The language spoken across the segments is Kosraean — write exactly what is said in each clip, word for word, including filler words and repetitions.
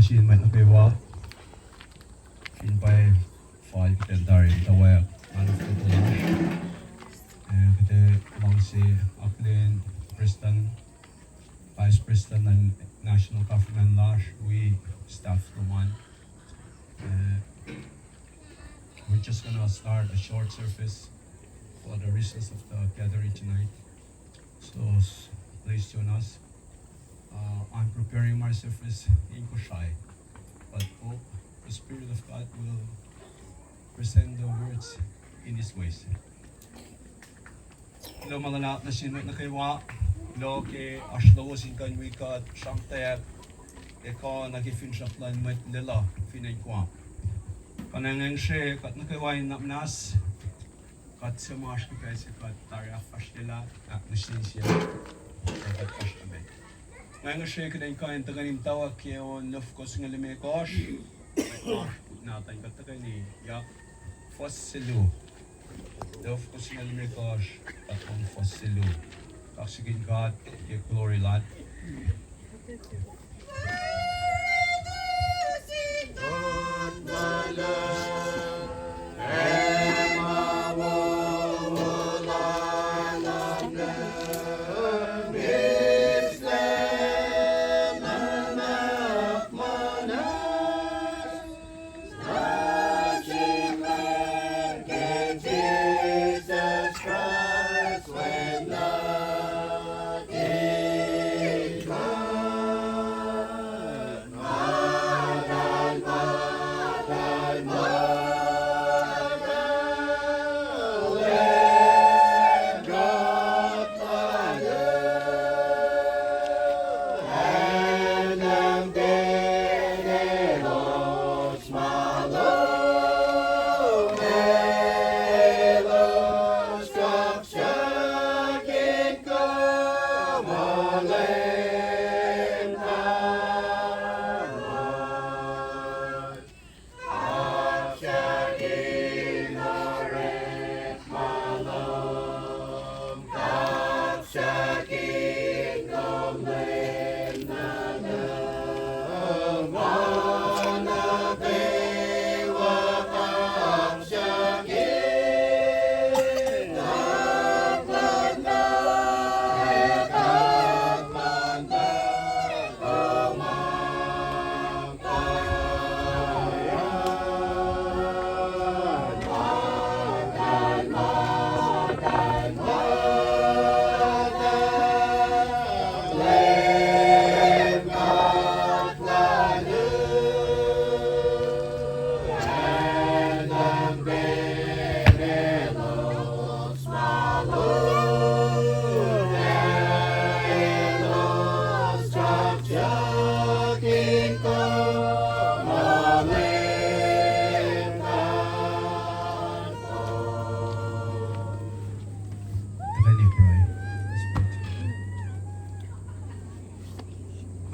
Sin mwet nuh kwewa, fin pwacye fal kuht in tari in tawak an football. Eh, kuht luhngse akihlen president, vice president luhn national government lasr, wi staff lom an. Eh, we're just gonna start a short service for the reasons of the gathering tonight. So, s- please join us. Uh, I'm preparing my service in Kosrae, but hope the Spirit of God will present the words in His ways. Kuloh ma luhlahp nuh sin mwet nuh kwewa, kuloh ke oasr lowos in kuh in wi kuht sramtweack ekuh nuh ke finsrak luhn mwet Lelu fin acn Guam. Kuh na ngacn srihke kuht nuh kwewa in nuhnak muhnahs, kuht suc ma oasr ke pacl se kuht tari ahkfahsryelah, ahkmihsyelah, ac kuht fahsr nuh met. Ngacn srihke kuht in kuh in tuhkweni muhtwacwacack ke on lofko singucul limekohsr, mwet lasr put nahtuhl kuht tuhkweni yak fuhs se luo. Lofko singucul limekohsr, kuht on fuhs se luo. Kaksakihn God ke glory Lal.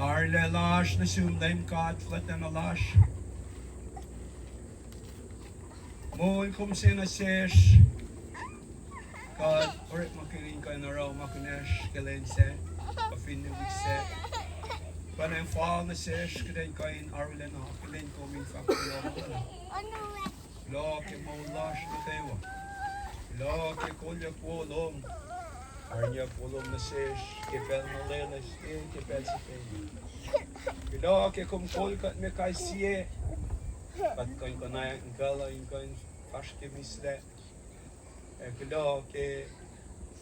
Arlac lasr nuh sum Leum God fuhlwactlacna lasr. Moul kom se nuh sesr. God orekmakihn in kuh in oruh ma kunacsr ke lwen sac, kuh finne wik sac. Pacna fal nuh sesr kuht in kuh in arulacna akihlen kom in fahk kuloh ma luhlahp. Kuloh ke moul lasr nuh kwewa. Kuloh ke kolyuck wo lom. Karihngihnyuck wo lom nuh sesr ke pacl na loeloes ke, ke pacl sifacna. Kuloh ke kom kol kuht me kais sie, kuht kuh in konwacack in kuh in fahsr ke mihslac. Ac kuloh ke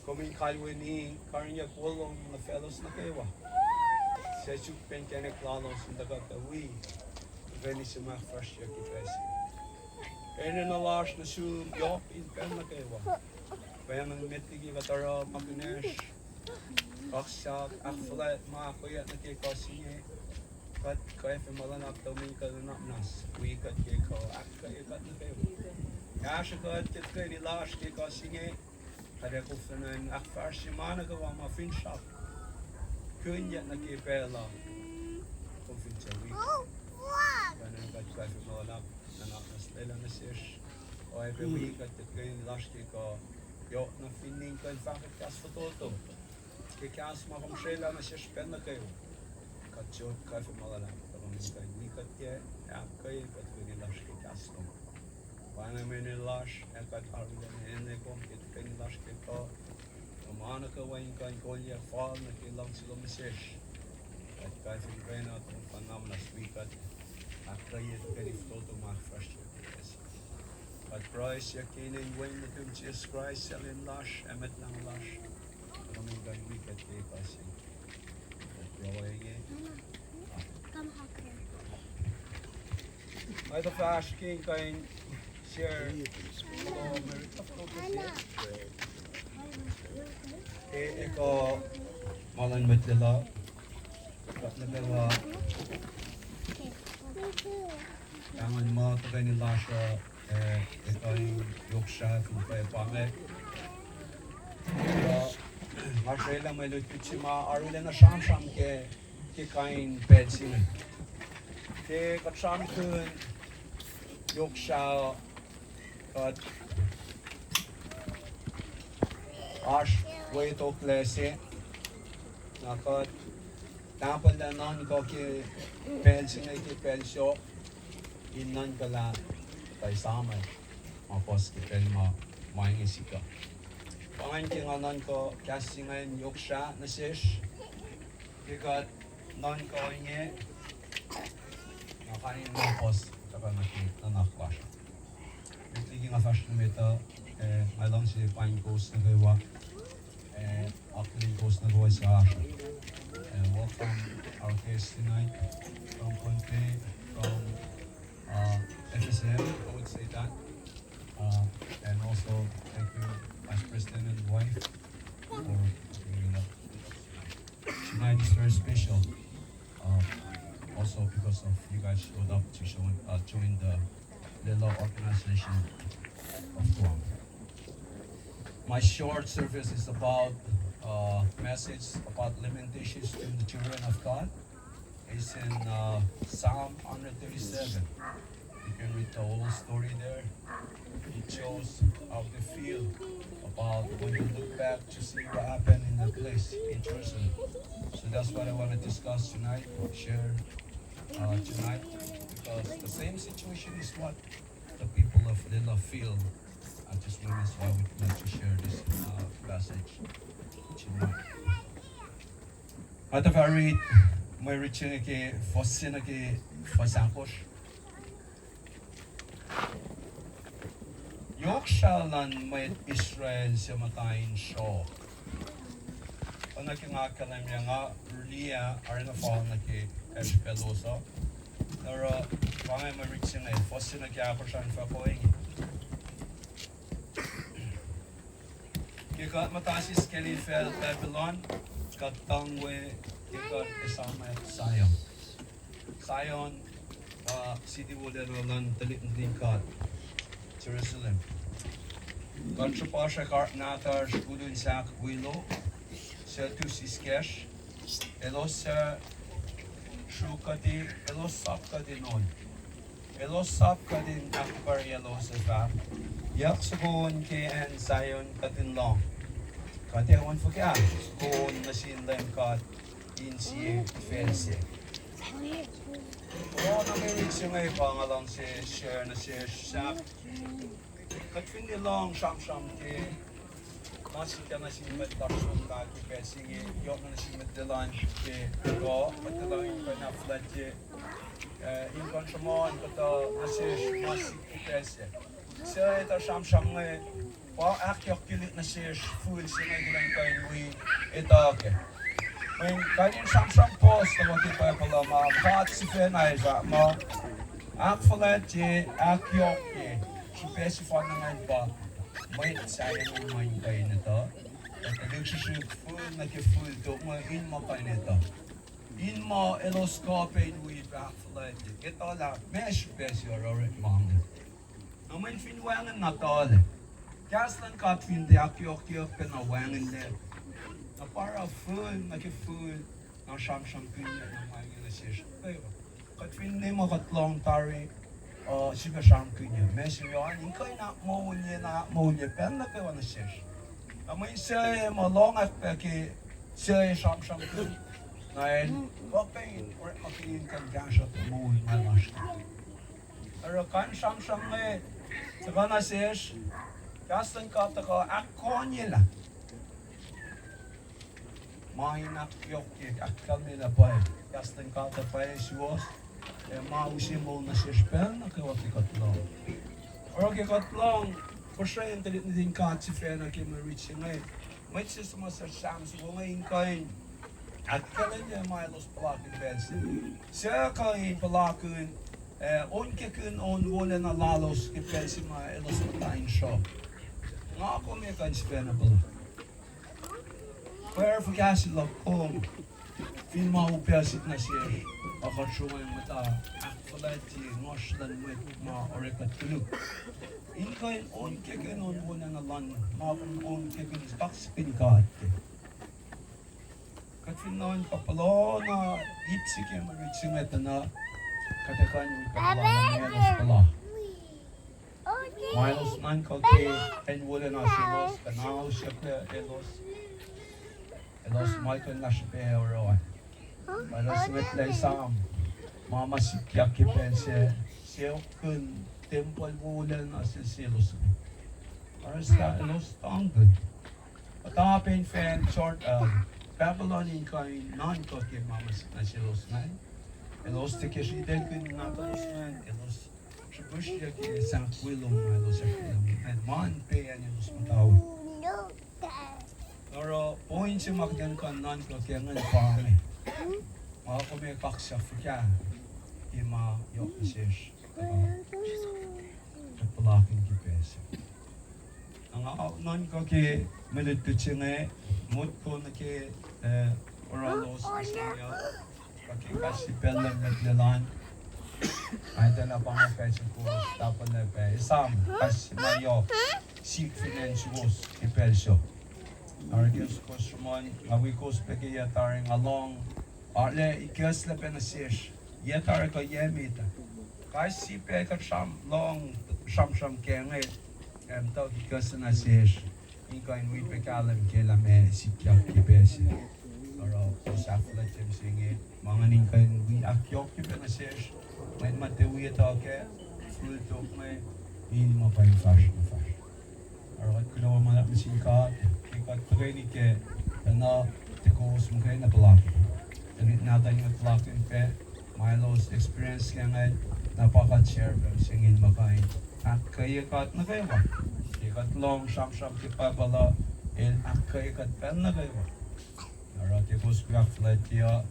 kom in kalweni karihngihnyuck wo lom nuh faclos nuh kwewa, suc suk pac inkacnek lalos in tuhkuh pac wi, tuhkweni suc ma ahkfahsryeyuck ke pacl se. Enenuh lasr nuh sum yohk in pacl nuh kwewa. Pwacnwacng met liki kuht oruh ma kunacsr, kaksak, ahkfuhlwact ma ahkoeyuck nuh ke kuh se inge. Kuht kwacfe ma luhlahp tuh mihn kuh nuhnak muhnahs wi kuht ke kuh, ahkkweye kuht nuh kwewa. Kahsruh kuht ke tuhkweni lasr ke kuh se inge. Kuht ac koflana in ahkfahsrye ma nuh kwewa ma finsrak, kihnyuck nuh ke pacl uh, kom fin suc wi. Pwacnwacng kuht kwacfe ma luhlahp, nuhnak muhnahs lwelah nuh sesr. Oacyacpac wi kuht ke tuhkweni lasr ke kuh, yohk na fin in kuh in fahkwack kahs fototo ke kahs ma kom srwaclah nuh sesr pacl nuh kwewa. Kuht sot kwacfe ma luhlahp, kuht Kuht wi kuht ke ahkkweye kuht tuhkweni lasr ke kahs lom. Pwacnwacng mwe enenuh lasr, ac kuht arulacna enenuh kom ke tuhkweni lasr ke kuh. Kom an ke wacngihn kuh in kolyuck fal nuh ke luhngse lom nuh sesr. Kuht kuh fin kena kom fah na muhnahs wi kuht ahkkweye tuhkweni fototo ma ahkfahsrye. Kuht pruhe siyuck ke inen wen nuhtum Jisus Kraist, Leum lasr ac Mwet Lahngo lasr. Kom in kuh in wi kuht ke kuh se. Kuht pruhe inge. Nga tuh fahsr ke kuh in share. E, ekuh ma luhn mwet Lelu. Kuht nuh kwewa pahngon ma tuhkweni lasr uh, e, ekuh in yohk srah fin pwacye pa inge. Nga srwaclah mwe lutlut se ma arulacna sramsram ke, ke kain pacl se inge. Ke kuht sramsramkihn yohk srah, kuht oasr wetoklac se, na kuht tahpuhllac nuhnkuh ke pacl se inge ke pacl soko, in nuhnkuh lah tuh esam ma puhs ke pacl ma, ma inge sikyak. Pa ingacn ke nga nuhnkuh kahs se ingacn yohk srah nuh sesr, ke kuht nuhnkuh inge, nga kain in ma puhs tuhkuh nuh ke nuhnak lasr. Met liki nga fahsr nuh met uh, e, nga luhngse paing kowos nuh kwewa, e, akihlen kowos nuh kwewa suc oasr. E, welcome our guests tonight from Pohnpei, from, uh, F S M, I would say that. Uh, and also thank you, Vice President and wife, for being with us. Tonight is very special, uh, also because of you guys showed up to show, uh, join the Lelu organization of Guam. My short service is about, uh, message about lamentations to the children of God. It's in, uh, Psalm hundred thirty-seven. You can read the whole story there. It shows how they feel about when you look back to see what happened in the place in Jerusalem. So that's what I want to discuss tonight, share, uh, tonight, because the same situation is what the people of Lelu feel at this moment. So I would like to share this, uh, passage tonight. Nga tuh fah rit mwe rit se inge ke fuhs se nuh ke fuhs ahkosr. Yohk srah luhn mwet Israel suc muhta in sruok. Oacna ke nga ahkkahlwemye, nga liye arulacna fal nuh ke ahkosr uh. Oruh pa inge mwe rit se inge, fuhs se nuh ke ahkosr an fahk ohinge. Ke kuht muhta sisken infacl Babylon, kuht tuhng we ke kuht esam Zion. Zion, uh, city wolacna luhn tuhlihk nuhtin God, Jerusalem. Kuht srihpasrak nahtuhsr ulun sahk willow, suc tu siskacsr, elos suc sruok kuhti, elos sap kuht in on. Elos sap kuht in ahkpwacryelos ac fahk, yuck soko on ke acn Zion kuht in lohng. Kuht ac on fuhkah soko on nuh sin Leum God in sie facl se? Oacna mwe rit se inge pa nga luhngse share nuh sesr sahp. Kuht fin liye lohng sramsram ke ma sikyak nuh sin mwet lasr som na ke pacl se inge, yohk nuh sin mwet Lelu ke kuh, mwet Lelu in kuh in ahkfuhlwactye, uh, in kuh in sruhmuhn kuhtuh nuh sesr ma sikyak ke pacl se. Suc etuh sramsram inge, pa ahkyohkyelihk nuh sesr fihl se inge kuht in kuh in wi etuh kac. Mweyen kain in sramsram puhs tuhkuh ke Bible uh ma God sifacna el fahk muh, ahkfuhlwactye, ahkyohkye, srihpac sefanna ingacn pa mwet sahyac ma in kuh in etuh, ac tuhlihk srihsrihk fihl nuh ke fihl tok ma in ma kuh in etuh. In ma elos kuh pac in wi pac ahkfuhlwactye, etuh lah meac srihpac se oruh orekma inge. Na mweyen fin wacngihn na tuhlac, kahs luhn God fin tiac ahkyohkyeyuck pacna wacngihnlac, na pa oruh fihl nuh ke fihl na sramsramkihnyuck na ma inge nuh sesr kwewa. Kuht fin liye ma kuht lohng tari, uh, sifilpac sramsramkihnyuck, meac se oan in kuh in ahkmoulye na ahkmoulye pacl nuh kwewa nuh sesr. Na mweyen suc ma lohng ahkpac ke suc sramsramkihn, Na el, kuh pac in orekmakihn kuh in kahsruh moul ma lasr. Oruh kain sramsram inge tuhkuh nuh sesr, kahs luhn God tuhkuh ahkkohnyelah. Ma in ahkyohkye, ahkkahlwemyelah pwacye, kahs luhn God uh pwacye suwohs, ac ma use moul nuh sesr pacl nuh kwewa ke kuht lohng. Oruh ke kuht lohng, kosracn tuhlihk nuhtin God sifacna ke mwe rit se inge, mwet se suhmuhslah Sam soko inge in kuh in ahkkahlwemye ma elos puhlakihn pacl se, suc kuh in puhlakihn, ac onkakihn on wolacna lalos ke pacl se ma elos muhta in sruhf. Nga kom ac kuh in sifacna puhla pwacr fuhkah se luhk kom, fin ma upac sihk nuh sesr, a kuht sruhmuhn muhta ahkfuhlwactye ngohsr luhn mwet ma orek kuht koluk, in kuh in onkakihn on wolacna luhn ma kom onkakihn kaksakihn God ke. Kuht fin nuhnkuh puhla na ip se ke mwe rit se inge tuh na, kuht ac kuh in wi pacl ma elos puhla, ma elos nuhnkuh ke acn wolacna selos, kuh na usyak elos, elos ma kuh in lasr pac oruh an. Ma elos ngwetlah esam ma ma sikyak ke pacl se, sacohkkihn tempuhl wolacna se selos. Oruh sahp elos tuhngkihn. Muhta pac in fan sort, uh, Babylon in kuh in nuhnkuh ke ma ma sikyak selos ingacn. Elos tiac ke sritaclkihn nahtuhlos ingacn, elos srihpihsryak ke sahk willow ma elos ac, ma in pac an elos muhta we. Oruh point se ma kuht in kuh in nuhnkuh ke ingacn pa inge, ma kom ac kaksak fuhkah ke ma yohk nuh sesr, kuht puhlakihn ke pacl se. Na nga nuhnkuh ke mwe lutlut se inge, motko nuh ke, eh, oruhlos, kuh ke kahs se pacl luhn mwet luhn, nga etuh lah pa inge pacl se kowos tahfwelah pac esam kahs se ma yohk sihk fin acn suwos ke pacl so. Oruh ke kowos sruhmuhn, nga wi kowos pac ke yac tari, nga lohng arlac ikacslah pac nuh sesr yac tari kuh yac met ah. Kais sie pac kuht sram lohng sramsram ke inge, am, tuh ikacslah nuh sesr in kuh in wi pac kahlwem ke lah meac sikyak ke pacl se. Oruh kowos ahkfuhlwactye mihsenge, ma ingacn in kuh in wi ahkyohkye pac nuh sesr, mwet ma tiac wi etuh kac, fihl tok me, in ma pa in fahsr na fahsr. Oruh kuht kuloh ma luhlahp nuh sin God ke kuht tuhkweni ke pacna, tuh kowos muhkwena puhlakihn. Tuhlihk nahtuhl inge puhlakihn pac ma elos experience ke ingacn, na pa kuht share pac mihsenge in muhkwena ahkkweye kuht nuh kwewa. Ke kuht lohng sramsram ke Bible uh, el ahkkweye kuht pacl nuh kwewa. Oruh ke kowos wi ahkfuhlwactye uh,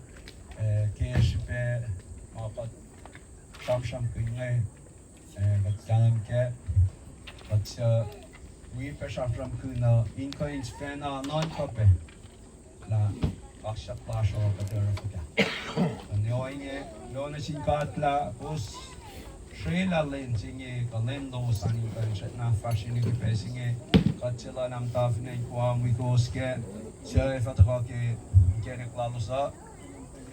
eh, ke srihpac ma kuht sramsramkihn inge, eh, kuht kahlwem kac, kuht suc wi pac sramsramkihn uh in kuh in sifacna nuhnkuh pac lah kaksak lasr uh kuht oruh fuhkah. Kuht ohinge, kuloh nuh sin God lah kowos srwaclah lwen se inge kuh lwen lowos an in kuh in srackna fahsrweni ke pacl se inge. Kuht suc luhn Amtafinen Guam wi kowos kac, suc ac fah tuhkuh ke inkacnek lalos uh,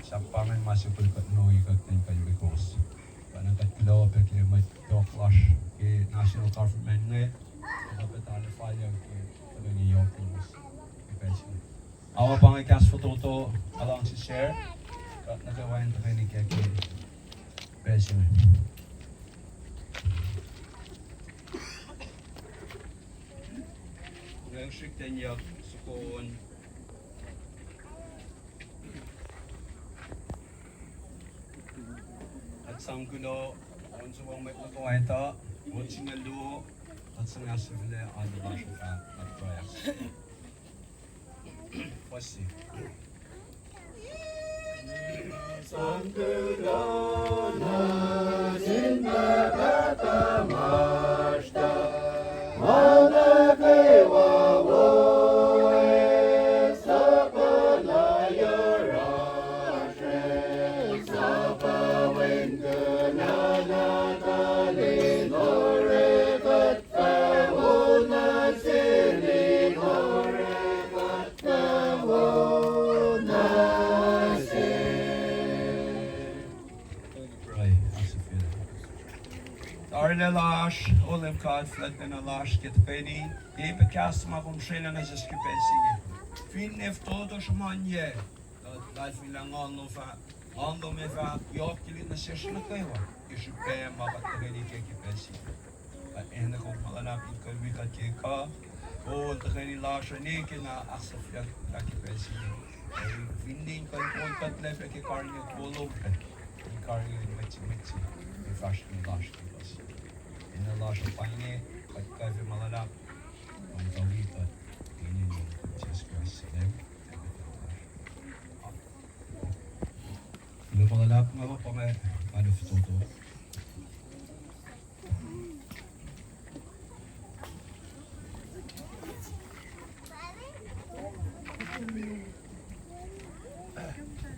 sahp pa ingacn ma se kol kuht noe kuht in kuh in wi kowos. Pacna kuht kuloh pac ke mwet tok lasr ke national government inge, kuht pac tari fal ke tuhkweni yohk lowos ke pacl se inge. Awa, pa inge kahs fototo, nga luhngse share, kuht nuh kwewa in tuhkweni kac ke pacl se inge. Nga srihk ten yak soko on. Kuht sang kuloh, on soko mwet nuh kwewa etuh, on singucul luo, kuht sang ahsifaclac alu lasr uh, kuht pruhe. Fuhs se. Sang kuloh nuh sin Pahpah tuhmasr tuh, ma nuh kwewa wo, suc puhla yohrohsr, suc pa Wen kuhlahlah, tuh lin oruh kuht fah wo nuh sel, lin oruh kuht fah wo nuh sel. Pruhe, ahsifacl. Tarilacna lasr, O Leum God fuhlwactlacna lasr, ke tuhkweni, ke pac kahs ma kom srwaclah nuh sesr ke pacl se inge. Finne fototo sruhmuhnyuck, kuht Kalfin lah Nguhn lom fah, Nguhn lom ac fah yohk ke lwen nuh sesr nuh kwewa ke srihpac ma kuht tuhkweni ke ke pacl se. Kuht enenuh kom ma luhlahp in kuh wi kuht ke kuh, o, tuhkweni lasr uh ne ke na ahksahfyelah ke pacl se inge. Ac finne in kuh in kuht lac pac ke karihngihn kolom pac, in karihngihn mwet se, mwet se, ac fahsr ke lasr ke pacl se inge. Enenuh lasr uh pa inge,